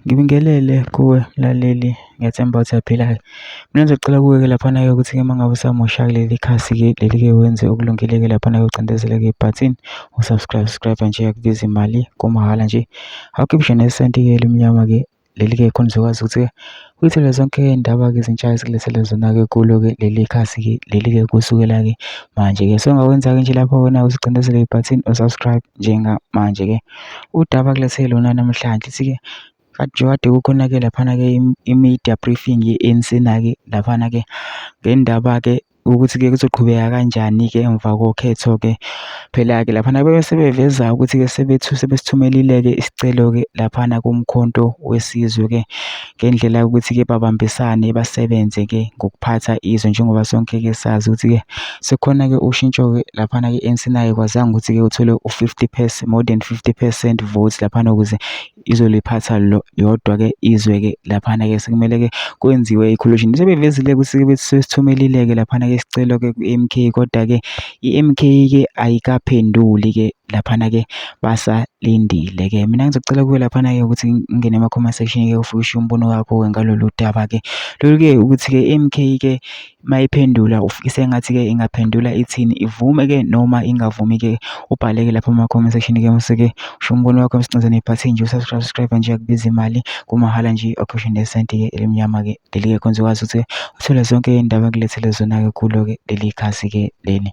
Ngibingelele kuwe mlaleli, ngiyathemba ukuthi uyaphila-ke. Mina ngizocela kuwe-ke laphana-ke ukuthi-ke uma ngabe usamusha kuleli khasi-ke leli-ke wenze okulungile-ke laphana-ke ucindezele-ke ibhathini usubscribe nje akubizi imali kumahhala nje. Awukhiphe nesenti-ke elimnyama-ke leli-ke khona uzokwazi ukuthi-ke uyithole zonke iy'ndaba-ke ezintsha esikulethele zona-ke kulo-ke leli khasi-ke leli-ke kusukela-ke manje-ke. So ongakwenza-ke nje lapho wena usicindezele ibhathini usubscribe njengamanje-ke. Udaba kulethele lona namhlanje ithi-ke kade kukhona-ke laphana-ke i-media briefing ye-ANC na-ke laphana-ke ngendaba-ke ukuthi-ke kuzoqhubeka kanjani-ke emva kokhetho-ke. Phela-ke laphana bese beveza ukuthi-ke sebesithumelile-ke isicelo-ke laphana kuMkhonto weSizwe-ke ngendlela yokuthi-ke babambisane basebenze-ke ngokuphatha izwe njengoba sonke-ke sazi ukuthi-ke sekhona-ke ushintsho-ke laphana-ke i-ANC nayo kwazanga ukuthi-ke uthole more than 50% votes laphana ukuze izoliphatha yodwa-ke izwe-ke laphana-ke sekumele-ke kwenziwe i-coalition. Sebevezile ukuthi-ke sesithumelile-ke laphana-ke isicelo-ke ku-MK kodwa-ke i-MK-ke ayikaphenduli-ke laphana-ke basalindile-ke. Mina ngizocela kuwe laphana-ke ukuthi ngingene ema-comment section-ke ufike ushiye umbono wakho-ke ngalolu daba-ke. Lolu-ke ukuthi-ke i-MK-ke mayiphendula ufise engathi-ke ingaphendula ithini, ivume-ke noma ingavumi-ke. Ubhale-ke lapha ema-comment section-ke mase-ke ushiye umbono wakho msicinze nebhathini nje usubscribe nje akubizi imali kumahhala nje ukhiphe nesenti-ke elimnyama-ke leli-ke khona uzokwazi ukuthi uthole zonke iy'ndaba engilethele zona-ke kulo-ke leli khasi-ke leli.